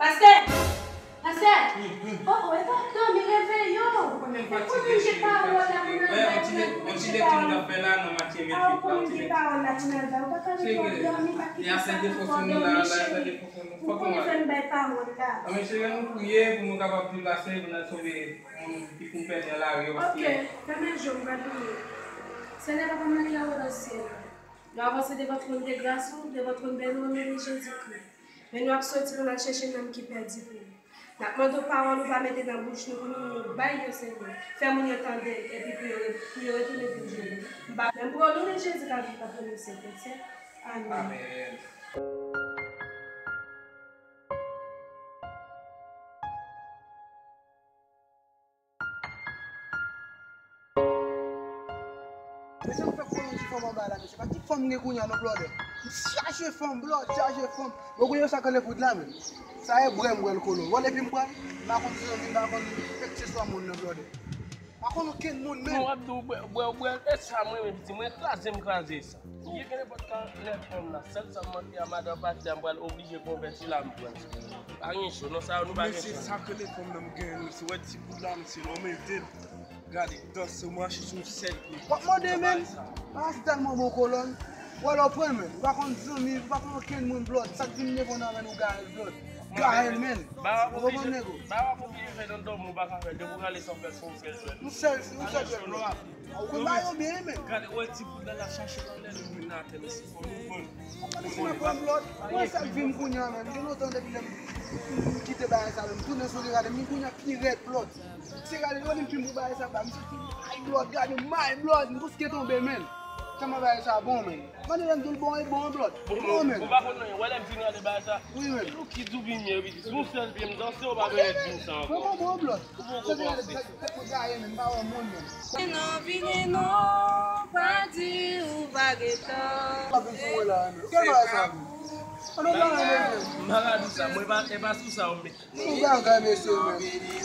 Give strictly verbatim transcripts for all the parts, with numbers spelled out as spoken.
Pastè! Pastè! Oh, oh, e pa dòmi, reveye w. Ou konnen m fatige, cheri, m fatige. Wè, yon ti lek-, yon ti lekti m t ap fè la nan Matye venntuit la, yon ti lekti. Cheri, e afè defo sou nou la, la, afè defo sou nou. Fòk nou ale. Anben, cheri, ann nou priye pou nou kapab viv la, cheri, pou n al sove moun ki fin pèdi nan lari yo, paske... Ok, fèmen je w, m pral priye. Senyè, Papa m nan ki anwo nan syèl la, nou avanse devan twòn de gras ou, devan twòn bèlte ou, o non de Jezikri. Men nou ap soti pou n al chèche nanm ki pèdi pou nou. N ap mande w pawòl ou pa mete nan bouch nou pou nou bay yo, Senyè. Fè moun yo tande l, epi pou yo re-, pou yo retounen vin jwenn ou. M ba, men m priye o non de Jezi k ap viv, k ap règne syèk dè syèk. Amèn. Amèn. Mesye, m fèk pran yon ti fanm anba la, mesye. Pa ti fanm m gen kounye a non, blòdè. M chaje fanm, blòd, chaje fanm. Bon, kounye a sa k anlè fout la, men. Sa e bwè m bwè l, kolon. Vòlè pi m bwè l. M pa konn zanmi, m pa konn kèlkeswa moun nan, blòdè. M pa konn okenn moun, men. Non, w ap di w bwè, bwè, bwè. E sa mwen menm di, mwen kraze, m kraze sa. Gen, gen nenpòt ka, lè fanm la, sèl sa m manke a madan pastè a, m pral oblije konvèti la, m pran. Pa gen cho, non, sa yo nou pa gen cho. Mesye, sa k rele fanm nan m gen, mesye, wè ti bout la, mesye, non, men vle gade, danse, mache sou yon sèl pye. W ap mande, men, bagay sa. Bagay sa tèlman bon, kolòn. Ou wè lè w pran, men, ou pa konn zanmi, ou pa konn okenn moun, blòd, sa k vin devan nan men ou, gade, blòd. Gade, men. Ou konprann, nego? Bagay w ap oblije fè nan dòmi, ou pa ka fè, depi w rale san fè, san fè jwèt. Yon sèl, yon sèl jwèt, blòd. Ou konn ba yo byen, men. Gade, wè ti bout la, l ap chache anlè Illuminati, mesye, fò nou konn. Mwen se mwen pran blòd. Mwen sa k vin kounye a, men. Gen lontan depi lè m, m kite bagay sa, men. M tounen sou li, gade, m vin kounye a pi rèd, blòd. Se gade, yo li m fin pou bagay sa, ba, m soti, ay, blòd, gade, may, blòd, m touske tonbe, men. Tèlman bagay sa bon, men. Mande lè m di l bon, e bon, blòd. Bon, men. Ou pa konn anyen, wè lè m fin gade bagay sa. Wi, men. Ou ki di w byen, wi. Sou sèl pye m danse, ou pa vle di m sa ankò. Mwen bon, bon, blòd. Ou poko panse. Tèt mwen gaye, men, m pa wè moun, men. Vini non, vini non, pa di ou pa gentan. Pa vin sou mwen la, men. Kèl bagay sa, men? An nou pa wè, men. M pa ka di sa, mwen pa, e pa sou sa ou met. Nou bagay, mesye, men.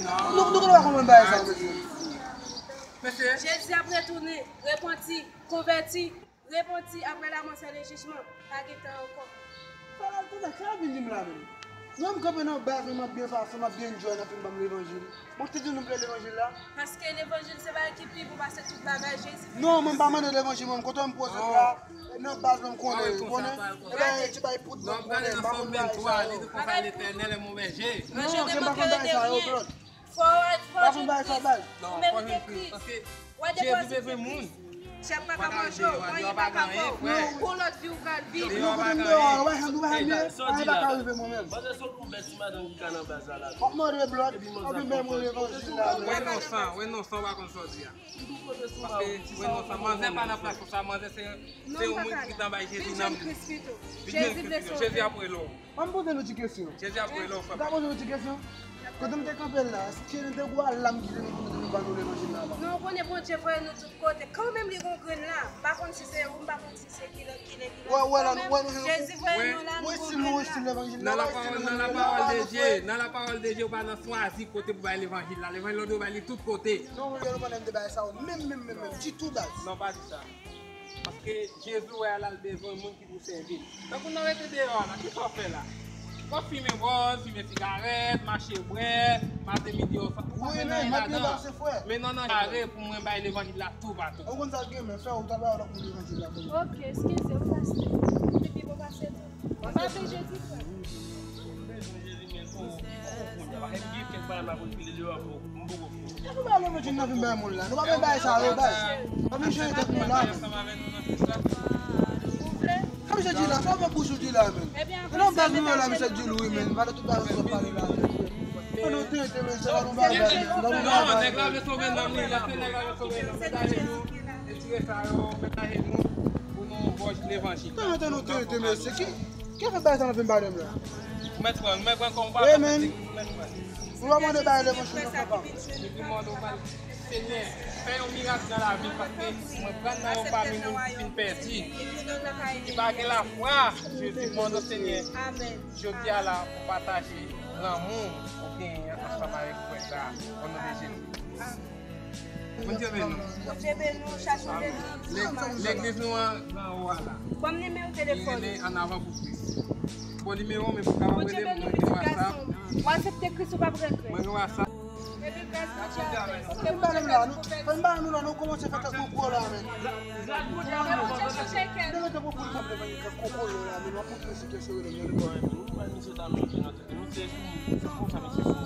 Nou, nou, nou pa konprann bagay sa, mesye. Mesye. Jezi ap retounen, repanti, konvèti. Repanti apre lamò sèl e jijman, pa gen tan ankò. Sa l al konsa, sa l vin di m la menm? Mwen m kanpe nan baz mwen, m ap byen pase, m ap byen enjoy nan fin ban m levanjil. Bon, ki di nou vle levanjil la? Paske levanjil se bagay ki pi bon pase tout bagay, Jezi vini. Non, mwen m pa mande levanjil, mwen m kontan m poze la. Nan baz mwen m konnen, ou konnen. E bagay ti bagay poud mwen m konnen, m pa konn bagay sa yo. Bagay poud. Non, se m pa konn bagay sa yo, blòd. Fò, fò Jezi Kris. Ou merite Kris. Wè depi w sou Kris, dyab pa ka manje w, anyen pa ka fè w. Gon lòt vi ou pral viv. Nou kote m deyò a, wè jan nou pa janm ye, anyen pa ka rive mwen menm. Manzè se yon poubèl ti madanm ki ka nan baz la la. W ap mande blòd, w ap vin bay mwen levanjil la. Wè non san, wè non san w pa konn sa w di a. Paske wè non san, manzè pa nan plas konsa, manzè se, se yon moun ki gentan bay Jezi nanm li. Vin jwenn Kris pito. Jezi ap rele w. Ban m poze nou ti kesyon. Jezi ap rele w, frè. M ka poze nou ti kesyon? Kote m te kanpe la, èske nou te gwo alam ki te nou pou nou te nou ba nou levanjil la la? Non, ou konnen Bondye voye nou tout kote. Kanmenm li gon grenn la. M pa konn si se ou, m pa konn si se kilè, kilè, kilè. Wè, wè, la, nou wè, nou, Jezi voye nou la, nou gon grenn la. Wè, si nou resi levanjil la, nan lapawòl, nan lapawòl de Dye, nan lapawòl de Dye, ou pa nan chwazi kote pou bay levanjil la. Levanjil la, ou dwe bay li tout kote. Non, mwen, nou pa nan de bagay sa yo. Menm, menm, menm, menm. Ditou, baz. Non, pa di sa. Paske Jezi wè a la, l bezwen moun ki pou sèvi l. Tankou nan rete deyò a la, kisa w fè la? W ap fimen bòz, fimen sigarèt, mache bwè, maten midi oswa, ou pa fè anyen ladan. Men non, non, kare pou mwen bay levanjil la toupatou. Ou konn sa k gen, men fè ou ta bay lòt moun levanjil la pou mwen. Ok, eskize m, pastè. Ou te pi bon pase nou. Ou pa vle Jezi, frè. M bezwen Jezi, men fò, fò w konnen. Paske m gen kèk bagay m ap refile deyò pou ou. Epi ba levanjil nan vin bay moun la. Nou pa vle bay sa yo, bay. Pa vin chanje tèt nou la. Sa misye di la, sa fè bouch ou di la, men. E nan baz nou la, misye di l wi, men. Pale tout bagay sa w pale la, men. An nou tenten, men, se pa nou bagay. Non, nèg la vle sove nanm li, se nèg la vle sove nanm li. Retire sa yo, mete ajenou pou nou vòj levanjil. Tan, tan, nou tenten, mesye. Ki, ki fè bagay sa nan vin ba levanjil la? Ou mèt pran, ou mèt pran kòm papa, ou mèt pran. Ou pa mande bay levanjil nan papa. Epi mande w pral, Senyè, fè yon mirak nan lavi m, paske mwen pran nan yon pami moun ki fin pèdi, ki pa gen lafwa. Jezi, mande w, Senyè, jodi a la, pou pataje lanmou ou genyen ansanm avèk frè sa a, o non de Jezi. Amèn. Bondye beni nou. Bondye beni nou, chache beni nou. Legliz nou an, anwo a la. Ban m nimewo telefòn. Li rele An Avan pou Kris. Bon, nimewo, men pou kapab Bondye rele beni mwen, nou, gen pitit WhatsApp. Gason. W aksepte Kris, ou p ap regrèt. Mwen gen WhatsApp. Epi gras Bondye avè w. Fè m ba nou la, nou, fè m ba nou la, nou kòmanse fè kèk gwo la, men. Bondye chanje kè nou. Demen te pou pou konprann kèk koko yo la, men w ap montre si kè sere nan mwen.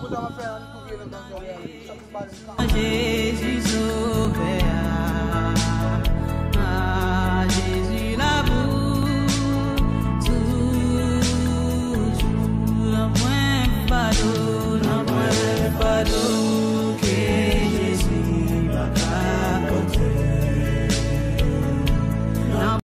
Kòsa w ap fè an tou vye nan bagay la, sa pou pale. Jezi.